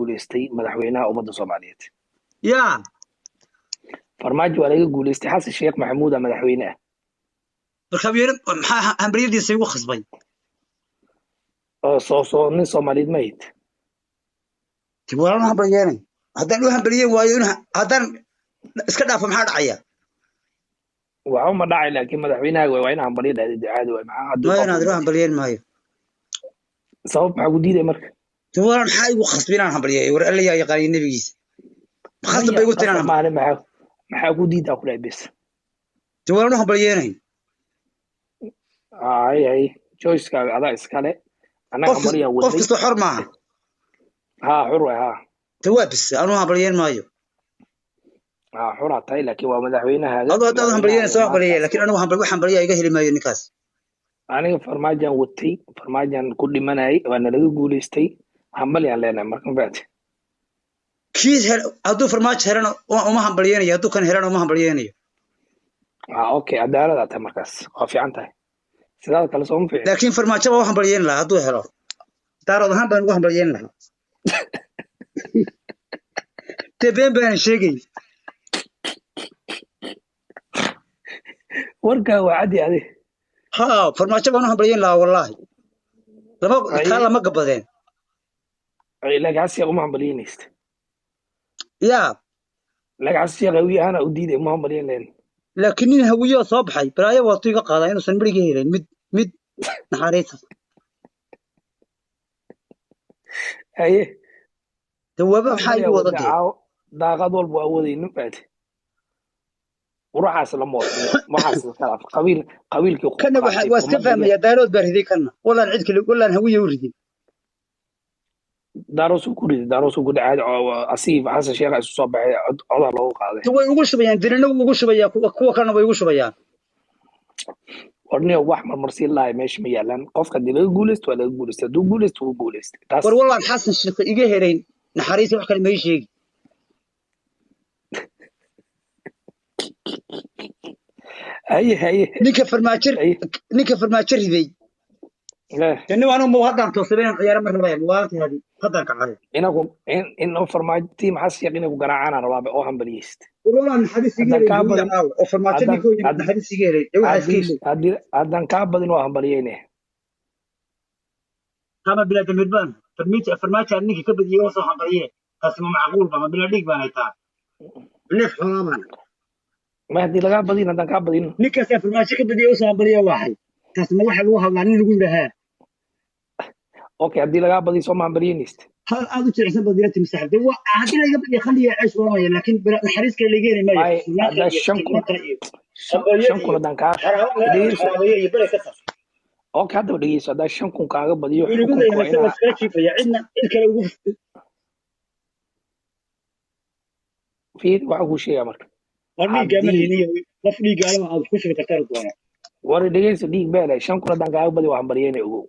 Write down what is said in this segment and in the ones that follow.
Guuleystay madaxweynaha ummadda Soomaaliyeed. Yaa? Farmaajo waa laga guuleystay, Xasan Sheekh Maxamuud aa madaxweyne ah. Marka maxaa hambalyadiisa igu khasbay? Oo soo nin Soomaaliyeed ma ahid? Dib walaan u hambalyeenay. Haddaan u hambalyen waayo, haddaan iska dhaafo, maxaa dhacaya? Waxa uma dhacay, laakiin madaxweynahaaga waa ina hambalyo dhahday, caadi waay. Maxaa haddii maayo qof inaad u hambalyen maayo. Sabab maxaa ku diiday marka? Dib walaan, maxaa igu khasbay inaan hambalyeeyo? War Alla yaa yaqaaniyo nebigiisa. Khasab Maya bay igu tiraan. Qasab maahane, maxaa ku diidaa ku dhahay bes? Dib walaan u hambalyeenayn. Ay ay, choicekaaga adaa iskale, annaga Qof hambalyaa qof wadnay. kastoo xor maaha? Haa, xur waay, haa. De waa bis, anuu hambalyeyn maayo. Haa, xuraa tahay, laakiin waa madaxweynahaaga. Aduu haddaad hambalyeynayso Madaxweynahaaga hambalyeeya, maanta laakiin anigu wax hambalyaa iga heli maayo ninkaas. Aniga Farmaajaan watay, Farmaajaan ku dhimanayay, waana laga guuleystay, hambalyaan leenahay marka, ma fahamtay? Kii hel hadduu Farmaajo helana uma hambalyeynayo, hadduu kan helana uma hambalyeynayo. Haa, okay, cadaalad aa tahay markaas, waa fiican tahay, sidaada kale sooma fiicin. Laakiin Farmaajo baa u hambalyeyn lahaa hadduu helo, Daarood ahaan baan ugu hambalyeyn lahaa. Dee been baanan sheegay. Warkaa waa caddi adi. Haa, Farmaajo baan u hambalyeyn lahaa, wallaahi lama Haye. Taa lama gabadeen. Laakiin Xasan Sheekh uma hambalyeynaysta. Yaa? Laakiin Xasan Sheekh hawiye ahaana u diiday, uma hambalyeyn lahayn. Laakiin nin Hawiyo soo baxay balaayo waatu iga qaadaa inuusan midhiga helayn mid naxariisa. Haye. Dee waaba maxaa Hambalyaa igu wada wadnay dee? Caawo daaqad walba waa wadaynin, fahamtay? Waxaas la moosniyo, waxaas la kala qabiil qabiilkii ku Kana waxa qaatay waa iska kuma dhiga. Fahmaya Daarood baa riday kana, wallaan cid kale, wallaan Hawiye u ridin. Daaroosuu ku riday, Daaroosuu ku dhacay, asiib Xasan Sheekh isu soo baxay, codaa loogu qaaday. De way ugu shubayaan, Dirina wuu ugu shubayaa, kuwa kalena way ugu shubayaan. Warniyo, wax marmarsiin lahay meesha ma yaalaan. Qofka haddii laga guuleysto waa laga guuleystay, hadduu guuleysto wuu guuleystay taas. War wallaan Xasan Sheekh iga helayn naxariis, wax kale ma ii sheegi. Haye haye. Ninka Farmaajo Haye. Ninka Farmaajo riday. Eh. Dee anigu ma haddaan toosabay inaan ciyaaro ma rabaya muwaadintaadi haddaan kacayo. Inaku in farmaajo tiim Xasan Sheekh inay ku garaacaan aan rabaaba oo hambaliyeysta. War wallaan naxariis iga Haddaan helayn kaa Hawiye badin caawa oo Farmaajo haddaan ninkoo yimid naxariis iga helayn, dee waxaa iska haddii ilay. Haddii haddaan kaa badin waa hambaliyeyne. Kama bilaa damiir baan Farmaajo aan ninka ka badiyey oo soo hambaliyee, taasi ma macquul ba? Ma bilaa dhiig baan haytaa, neef xoolaa baan. Ma haddii lagaa badin, haddaan kaa badin. Ninkaasaa Farmaajo ka badiyey oo soo hambaliye waaxay, taas ma waxa lagu hadlaa nin lagu yidhaahaa? Okay, haddii lagaa badin soo ma hambalyeynaysta? Hal aad u jilicsan baad ila timi saaxiib. Dee waa haddii laga badiyo khaliya ceesh waramaya, laakiin naxariis kale laga heli maayo. May Fursumaan kale haddaan iyo 5,000 tilmaan kale iyo shan hambalyo shan kun iyo haddaan kaa xaraabo dhegeyso. Xaraabayo iyo bere ka taas. Okay, haddaba dhegeyso, haddaan 5,000 kaaga badiyo Wuu nagu xukunka waa leeyahay waa inaa iskala jiifaya, cidna cid kale ugu Fiir, waxaan kuu sheegaa marka. War dhiiggaa ma Haddii lihiniyo, qof dhiiggaala aad ku shubi kartaan doona. War dhegeyso, dhiig beelay, 5,000 haddaan kaaga badiyo waa hambalyeynay, ogow.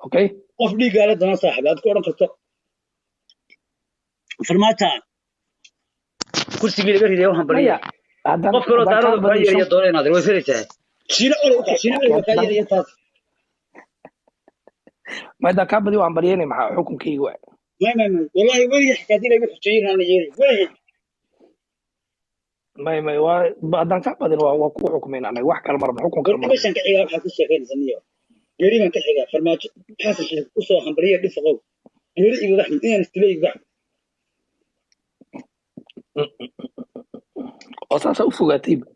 Okay. Qof dhiiggaala doona saaxiib aad ku odhan karto Farmaajo kursigii laga riday oo hambaliye. Maya, haddaan Qof kaloo haddaan kaa Daarooda kaa badiyo yeeraya shan doona inaad way filaysaa, Shiino Colow okay Shiino okay Colow baa kaa haddaan yeeraya taas. Ma haddaan kaa badiyo waa hambalyeynay, maxaa xukunkayga waay. May may may, wallahi weligay xitaa haddii lagu xujeeyo inaan la yeerin weligay. May may, waa haddaan kaa badin waa kuu xukumayn anaga, wax kale marabno, xukun War kale marabno. Dhimashaan ka xigaa, waxaa ku sheekeynaysa niyo geeri baan ka xigaa. Farmaajo Xasan Sheekh usoo hambaliya dhifaqow, geeri igaga xun inaan istilo igaga xun. Oo saasaa u fogaatayba.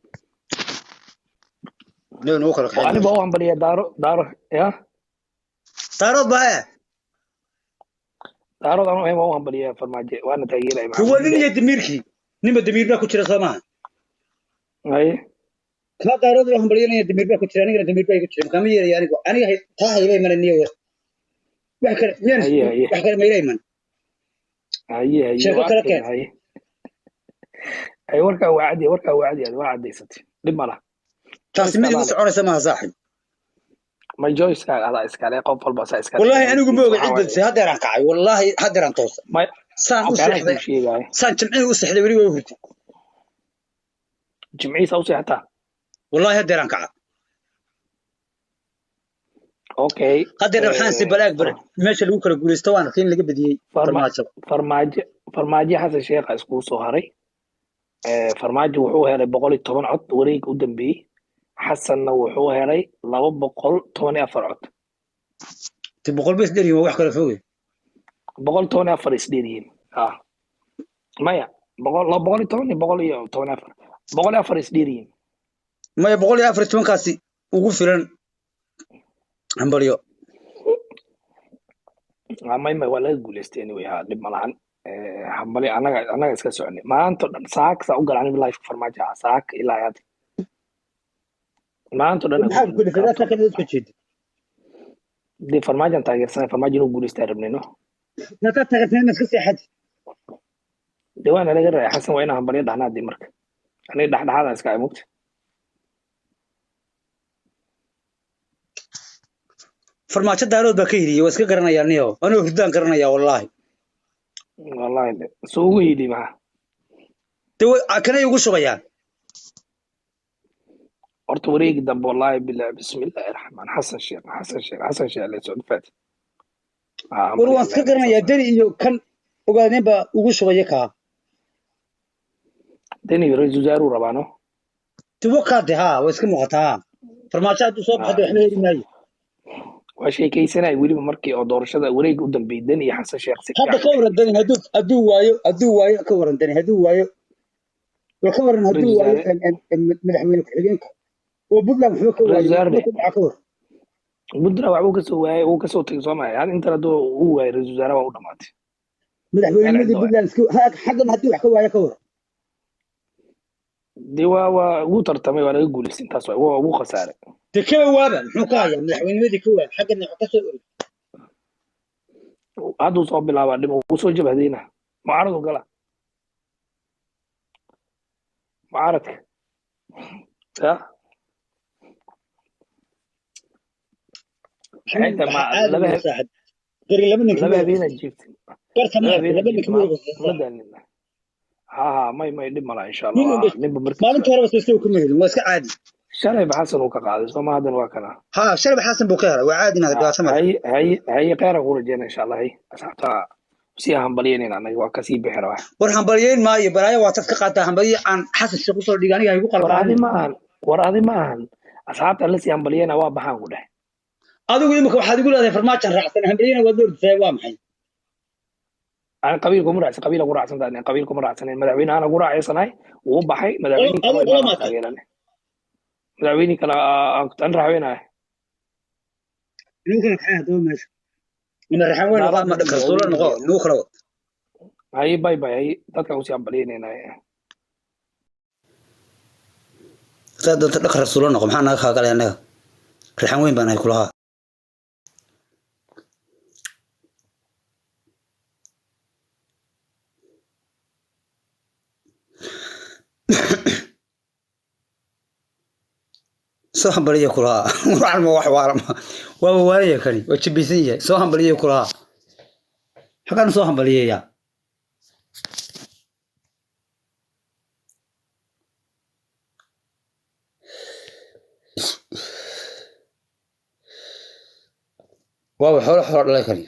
Nagu kala Oo kaxayn aniga meesha. u hambaliya Daaro, Daaro ya. Daarood baa ee. Daarood anu ahayn waa u hambaliya Farmaajo, waana taageeraya, maxaa Kuwa ku nin diidaya? iyo damiirkii, ninba damiir baa ku jira, soo maaha? Haye. Kaa Daarood loo hambalyanaya damiir baa ku jira, anigana damiir baa igu jira, kama yeeraya anigu. Aniga taa hayba imana niyo war wax kale miyaan Haye haye. Wax kale mayla iman. Haye haye. Sheeko Waa kale arkayna keen. Haye haye, warkaa waa caddi, warkaa waa caddi, waa caddaysatay, dhib ma laha. Taasi Joyce mid igu adaa leh. Soconaysa maaha saaxiib. Ma joycekaaga adaa iskale, qof walba saa iskale. Wallaahi anigu ma Joycekiisa oga waxaa cid waaye. badisay, haddeeraan kacay, wallaahi haddeeraan toosay. May Saan u okay, anaa kuu seexday sheegaya. Saan jimcihii u seexday weli waa u hurtay. Jimcihiisa u seexataa? Wallaahi haddeeraan kaca. Okay. Haddeerna waxaan si balaag bar meesha lagu kala guulaysto waan arkay in laga badiyey Farmaajo. Farmaajo Xasan Sheekh iskugu soo haray. Farmaajo wuxuu helay 110 cod wareeg u dambeeyey. Xasanna wuxuu helay 214 cod. Ti 100 bes dheer yihiin, wax kala fogey. 114 is dheer yihiin. Maya, 110 iyo 114. 104 is dheer yihiin. Maya, 114 kaasi ugu filan hambalyo. May, waa laga guuleystay anyway. Ha, dhib ma lahan. Hambalyo annaga iska soconay maanta o dhan. Saak saa u galay aniga live Farmaajo ah, saak ilaa hadda maanta o dhan. Maxaa ku guuleystay? Taa kan soo jeedi. Dee Farmaajan taageersanay, Farmaajo inuu guuleystaa rabnay, no. Taa taageersanay iska seexad. Dee waana laga raaya Xasan, waa inaan hambalyo dhahnaa. Dee marka aniga dhexdhexaadaan iska ay mugta. Farmaajo Daarood baa ka hiriyey, waa iska garanayaa niyo, anuu hurdaan garanayaa wallaahi. Wallahi de soo ugu hili maxaa? Dee kanay ugu shubayaan. Horta wareegi dambe, wallahi billahi, bismillahi raxmaan, Xasan Sheekh, Xasan Sheekh, Xasan Sheekh la socod faat. War waan iska garanayaa, Deni iyo kan ogaadeen baa ugu shubaya kaa. Deni ra-iisul wasaaruu rabaa, no. Tiwo kaade, haa, waa iska muuqataa. Haa, Farmaajo hadduu soo baxdo waxba heli maayo. Waa sheekaysanay weliba markii oo doorashada wareega u dambeeyey Deni iyo Xasan Sheekh si Hadda ka waran Deni hadduu waayo, ka waran Deni hadduu waayo, war ka waran hadduu waayo madaxweyne ku-xigeenka oo Puntland waxba ka waayo, waxba ku dhaca, ka war? Puntland waxbuu kasoo waayay, wuu kasoo tegay Soomaaliya. Hal intan hadduu uu waayay ra-iisul wasaare waa u dhamaatay. Madaxweynimadii Puntland iska xaggan haddii wax ka waayo, ka war? Dee waa wuu tartamay, waa laga guuleystay, intaas waa wuu khasaaray. Dee kaba waaba muxuu ka hayaa madaxweynimadii ka waaya, xaggana wax ka soo orod. Hadduu soo bilaabaa dhib, wuu soo jabhadeyna, mucaaradu gala, mucaaradka ya xitaa ma laba Saaxib gari laba nin laba habeena jiiftay. Garta ma laba habeena laba nin jiiftay ma daalin. Ha ha, may dhib mala, insha Allah ninba markiisa. Maalinta horeba soo kuma helin, waa iska caadi. Shalayba Xasan uu ka qaaday sooma, haddana waa kana. Ha, shalaba Xasan buu ka helay, waa caadi inaad dhibaato male. Hay hay hay, kheyran ku rajeyna insha Allah. Hay, asxaabta sii hambalyeynayna, anaga waa kasii bixi rabaa. War hambalyeyn maayo, balaayo waa tad ka qaataa hambalye aan Xasan Sheekh usoo dhigay aniga igu War adi qalqaalin. Ma ahan, war adi ma ahan, asxaabta la sii hambalyeyna, waa baxaan ku dheh. Adigu imika waxaad igu leedahay Farmaajan raacsan, hambalyena waad ordisaa, waa maxay? Aan qabiil kuma raacsan, qabiil ku raacsan tahay, qabiil kuma raacsanin, madaxweyne ana ku raacsanahay wuu baxay, madaxweyne Adigu kale qolo imaanaan maatay. Taageerane madaxweyne kale aan raaxweynahay. Inuu kala kaxay haddaba meesha ama raxan weyn noqo ama karsuulo noqo, inuu kala wad. Hay, bay bay, hay, dadka usii hambalyeynayna. Hadaad doonto dhaqan rasuulo noqo, maxaa naga kaagalay annaga? Raxan weyn baan ahay kulahaa. Soo hambaliya kulahaa. Waxan ma wax waalama, waaba waalaya kani, waa jabisan yahay. Soo hambaliya kulahaa, xagaan soo hambaliyayaa? Waaba xoolo xoolo dhalay kani.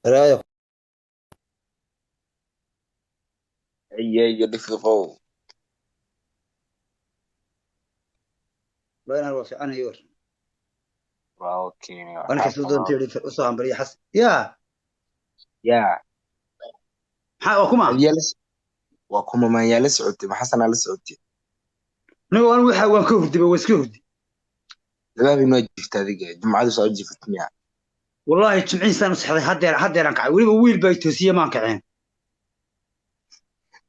Balaaya. Iyeeyo dhifiqow. Waa waa fiicanayo war. Waa okay. Waa ninka soo doonta yidhi usoo hambaliya Xasan yaa. Yaa. Maxaa waa kuma? Waa kuma maan yaa la socotay, ma Xasanaa la socotay? Anigu waan waxa waan ka hurdiba, waa iska hurdi. Labaab inoo jiifta adiga, jumcadu soo jiifat miya? Wallaahi jimcihiisaan u sexday, haddeeraan kacay, weliba wiil baa i toosiye, maan kaceen.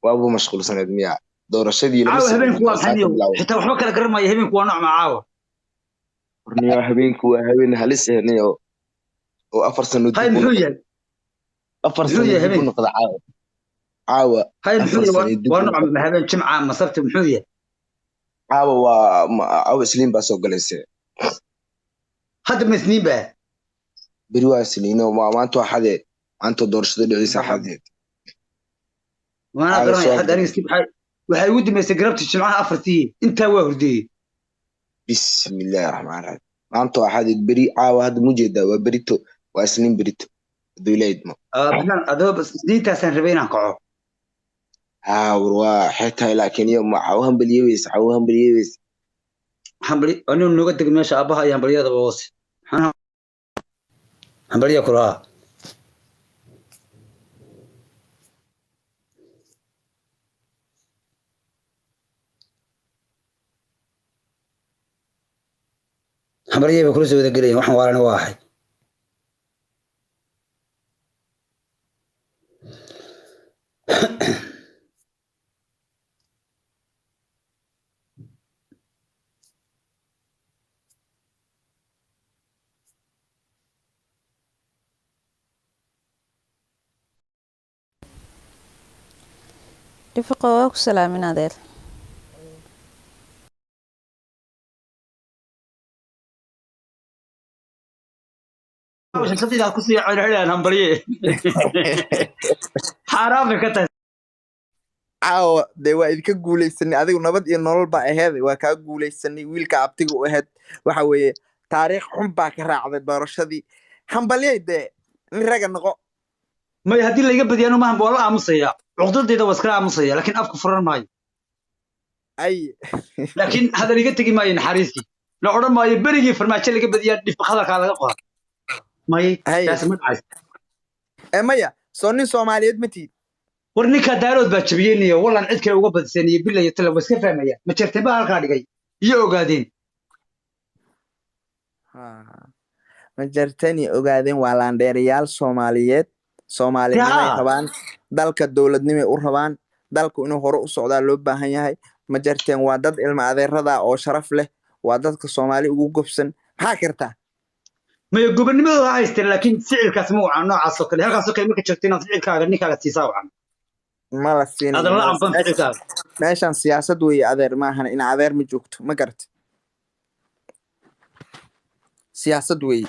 Waabuu mashquulsaneed miya doorashadii lama Caawa soconin habeenku waa oo maxay saaka niyow? bilaawday. Xitaa waxba kala garan maayo, habeenku waa nooc ma caawa? Horniyo habeenku waa habeen halis eh niyo, oo 4 sano Hay, dib u muxuu noqda. yahay? 4 Muxuu sano yahay dib u habeenku? noqda caawa caawa. Hay, muxuu 4 yahay? sano dib Waa u nooc noqda. ma habeen jimca ma sabti, muxuu yahay? Caawa waa caawa Isniin baa soo galaysa. Hadda ma Isniin baa? Beri waa Isniin oo maanta waa xadee, maanta doorashada dhiciisa xadeed. Waana Caawa garanaya soo hadda aniga si waxay ugu dambeysay garabta Jimcaha 4-tii, intaa waa hurdeeyey. Bismillahi raxmaan raxiim. Maanta waa axad, beri caawa hadda mujeedaa, waa berito, waa Isniin berito hadduu Ilaahay idmo. Bilan adoo bas Isniintaasaan rabay inaan kaco. Haa, war waa waxay tahay, laakiin iyo ma cawo hambaliyeweys, cawo hambaliyeweys. Hambali anigu nooga deg meesha aabbaha iyo hambaliyadaba hoose. Maxaan hambaliya ku lahaa? Hambaliyay bay kula soo wada gelayeen, waxaan waalana waa ahay. Dhifiqo, waa ku salaamin, adeer. Shaqadiidaa kusii celcelinayaan hambaliye. Xaaraan bay ka tahay. Caawa dee waa idinka guulaysanay. Adigu nabad iyo nolol baa aheed, waa kaa guulaysanay. Wiilka abtiga u aheyd waxa weeye taariikh xun baa ka raacday doorashadii. Hambalyay dee, nin raga noqo. May, haddii layga badiyano maahan, waa la aamusaya, cuqdadayda waa iskala aamusaya, laakiin afka furan maayo. Ay. Laakiin hadal iga tegi maayo, naxariistii la odhan maayo berigii Farmaajo laga badiyaa dhif hadalkaa laga qora may. Hay. Taasi ma dhacayso. Ee maya, soo nin Soomaaliyeed ma tihid? War ninkaa Daarood baa jabiyeynayo, wallan cid kale uga badiseen iyo bila iyo tala waa iska fahmaya. Ma jirteen baa halkaa dhigay iyo ogaadeen. Ma jartani ogaadeen waa laandheerayaal Soomaaliyeed, Soomaalinimay rabaan, dalka dowladnimay u rabaan, dalku inuu hore u socdaa loo baahan yahay. Ma jarteen waa dad ilma adeerada oo sharaf leh, waa dadka Soomaali ugu gobsan. Maxaa kartaa? Maya, gobonimadooda ha haysteen, laakiin ficilkaas ma wacan noocaas oo kale, halkaas oo kale marka jirto inaad ficilkaaga ninkaaga siisaa wacan. Ma la siinayo. Aadan la amban ficilkaaga. Meeshan siyaasad weeye adeer, maahan in adeer ma joogto, ma garata? Siyaasad weeye.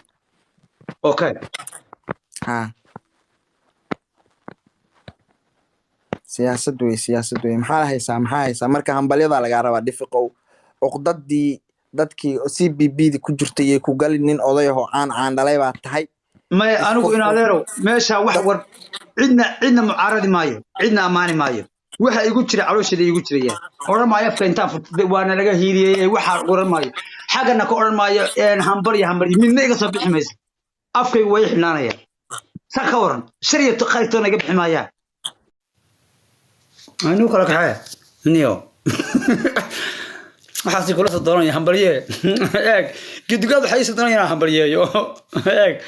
Okay. Ha, siyaasad wey, siyaasad wey. Maxaa haysaa? Maxaa haysaa? Marka hambalyadaa lagaa rabaa, dhifiqow. Cuqdadii dadkii CBB di ku jirtay yay ku galin. Nin odayahoo caan caan dhalay baa tahay. Maya, anigu in adeerow meesha wax war cidna cidna mucaaradi maayo, cidna ammaani maayo. Waxa igu jira calooshayda igu jiraya odhan maayo. Afka intaan furtay waana laga hiiliyey ee waxaa oran maayo, xaggana ka odhan maayo. Hambar iyo hambar midna iga soo bixi mayso, afkaygu way xidhnaanaya. Sa ka waran shar iyo khayrtoona iga bixi maayaan. Anuu kala kaxee niyo, waxaasi kula soo doonaya hambalye. Eeg, gidigaad waxay soo doonayaan inaan hambalyeeyo. Eeg.